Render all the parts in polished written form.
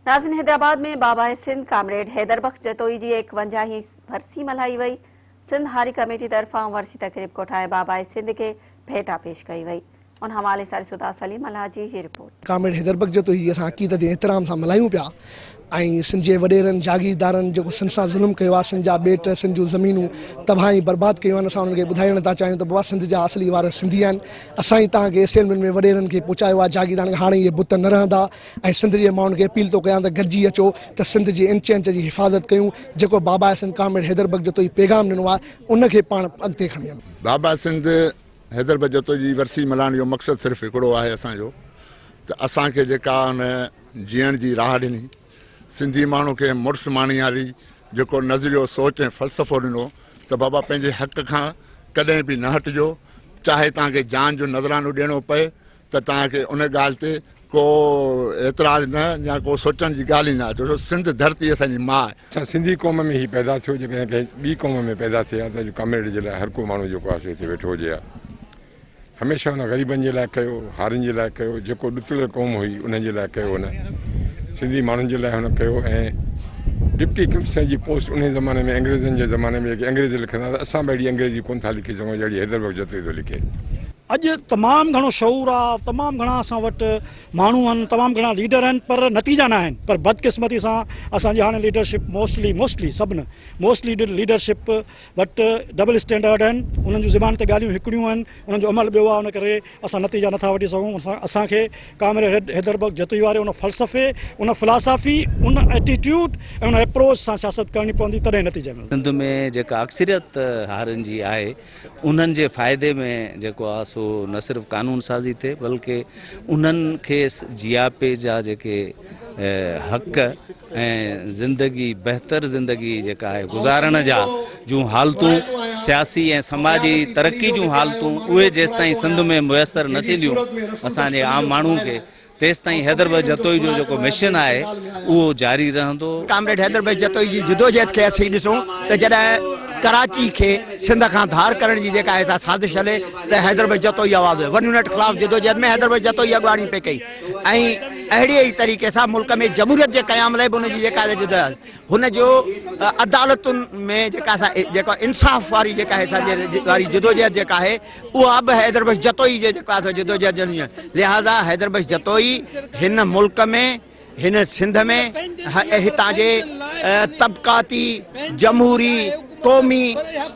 ناظرين حيدرآباد ۾ باباء سنڌ ڪامريڊ حيدر بخش جتوئي جي ايڪونجاهين ورسي ملهائي وئي، سنڌ هاري ڪميٽي طرفان ورسي تقريب ڪوٺائي باباء سنڌ کي ڀيٽا پيش ڪئي وئي. ان حوالي سان ڏسو ٿا سليم ملاح جي هي رپورٽ. ڪامريڊ حيدر بخش جتوئي جي اسان عقيدت ۽ احترام سان ملهايون پيا ۽ سنڌ جي وڏيرن جاگيردارن جيڪو سنڌ سان ظلم ڪيو آهي سنڌ جا ٻيٽ سنڌ جون زمينون تباهه ۽ برباد ڪيون آهن اسان انهن کي ٻڌائڻ ٿا چاهيون ته بابا سنڌ جا اصلي وارث سنڌي آهن اسان ئي توهان کي اسٽيبلمينٽ ۾ وڏيرن کي پهچايو آهي جاگيردارن کي هاڻي اهي بت نه رهندا ۽ سنڌ جي ماڻهن کي اپيل ٿو ڪيان ته گڏجي اچو ته سنڌ جي انچ انچ جي حفاظت ڪيون جيڪو باباء سنڌ ڪامريڊ حيدر بخش جتوئي پيغام ڏنو آهي ان کي پاڻ اڳتي کڻي هلون. باباء سنڌ حيدر بخش جتوئي جي ورسي ملهائڻ جو مقصد صرف هڪڙو آهي اسان جو ته اسان کي جيڪا ان جيئڻ جي راهه ڏني سنڌي ماڻهو کي مڙس ماڻياري جيڪو نظريو سوچ ۽ فلسفو ڏنو ته بابا پنهنجي حق کان ڪڏهن به نه هٽجو چاهي توهان کي جان جو نذرانو ڏيڻو پئي ته توهان کي ان ڳالهه تي ڪو اعتراض نه يا ڪو سوچڻ جي ڳالهه ئي نه آهي ڇو سنڌ ڌرتي اسان جي ماء آهي. اسان سنڌي قوم ۾ هي پيدا ٿيو جيڪڏهن ڪنهن ٻي قوم ۾ پيدا ٿئي ها ته اڄ ڪامريڊ جي لاء هر ڪو ماڻهو جيڪو آهي سو هتي ويٺو هجي ها. هميشه هن غريبن جي لاء ڪيو، هارين جي لاء ڪيو، جيڪو ڏتڙيل قوم هئي انهن جي لاء ڪيو هن سنڌي ماڻهن جي لاء هن ڪيو ۽ ڊپٽي ڪمشنر جي پوسٽ انهي زماني ۾ انگريزن جي زماني ۾ جيڪي انگريزي لکندا ته اسان به اهڙي انگريزي ڪونه ٿا لکي سگهون جهڙي حيدر بخش جتوئي ٿو لکي. اڄ تمام گهڻو شعور آ، تمام گهڻا اسان وٽ ماڻهو آهن، تمام گهڻا ليڊر آهن پر نتيجا نه آهن پر بدقسمتي سان اسان جي هاڻي ليڊرشپ موسٽلي موسٽلي سڀ نه موسٽلي ليڊرشپ وٽ ڊبل اسٽينڊرڊ آهن انهن جون زبان تي ڳالهيون هڪڙيون آهن انهن جو عمل ٻيو آهي ان ڪري اسان نتيجا نٿا وٺي سگهون اسان کي ڪامريڊ حيدر بخش جتوئي واري ان فلسفي ان فلاسافي ان ايٽيٽيوڊ ۽ ان ايپروچ سان سياست ڪرڻي پوندي تڏهن نتيجا ملندا. سنڌ ۾ جيڪا اڪثريت هارين جي آهي انهن جي فائدي ۾ جيڪو آهي سو نه صرف قانون سازي ٿئي بلڪه انهن کي جياپي جا جيڪي حق ۽ زندگي بهتر زندگي جيڪا آهي گذارڻ جا جون حالتون سياسي ۽ سماجي ترقي جون حالتون اهي جيستائين سنڌ ۾ ميسر نه ٿينديون اسان جي عام ماڻهو کي تيستائين حيدر بخش جتوئي جو جيڪو مشن آهي اهو جاري رهندو. ڪامريڊ حيدر بخش جتوئي جي جدوجهد کي اسين ڏسون ته جڏهن ڪراچي کي سنڌ کان ڌار ڪرڻ جي جيڪا آهي سا سازش هلي ته حيدر بخش جتوئي آواز هيو. ون يونٽ خلاف جدوجهد ۾ حيدر بخش جتوئي اڳواڻي پئي ڪئي ۽ اهڙي ئي طريقي سان ملڪ ۾ جمهوريت جي قيام لاء به ان جي جيڪا آهي جدوجهد هن جو عدالتن ۾ جيڪا سا جيڪا انصاف واري جيڪا آهي سا واري جدوجهد جيڪا آهي اها به حيدر بخش جتوئي جي جيڪا آهي جدوجهد جو لهٰذا حيدر بخش جتوئي هن ملڪ ۾ هن سنڌ ۾ هتان جي طبقاتي جمهوري قومي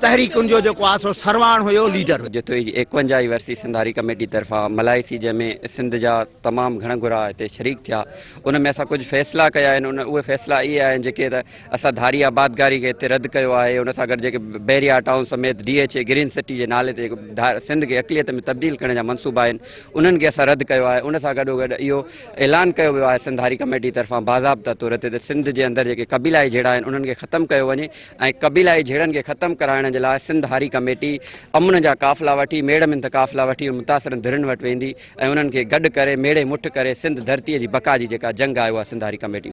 تحريڪن جو جيڪو آهي سو سرواڻ هيو ليڊر هيو. جتوئي جي ايڪونجاهين ورسي سنڌ هاري ڪميٽي طرفان ملهائي سي جنهن ۾ سنڌ جا تمام گهڻ گهرا هتي شريڪ ٿيا ان ۾ اسان ڪجهه فيصلا ڪيا آهن ان اهي فيصلا اهي آهن جيڪي ته اسان ڌاري آبادگاري کي هتي رد ڪيو آهي ان سان گڏ جيڪي بحريا ٽائون سميت ڊي ايڇ اي گرين سٽي جي نالي تي جيڪو سنڌ کي اقليت ۾ تبديل ڪرڻ جا منصوبا آهن انهن کي اسان رد ڪيو آهي ان سان گڏو گڏ اهو اعلان ڪيو ويو آهي سنڌ هاري ڪميٽي طرفان باضابطا طور تي ته سنڌ جي اندر جيڪي قبيلائي جهيڙا آهن انهن کي ختم ڪيو وڃي ۽ قبيلائي جهيڙن کي ختم ڪرائڻ جي لاء سنڌ هاري ڪميٽي امن جا قافلا وٺي ميڙ منٿ قافلا وٺي متاثرن ڌرين وٽ ويندي ۽ انهن کي گڏ ڪري ميڙي مٺ ڪري سنڌ ڌرتي جي بقا جي جيڪا جنگ آهي اها سنڌ هاري ڪميٽي.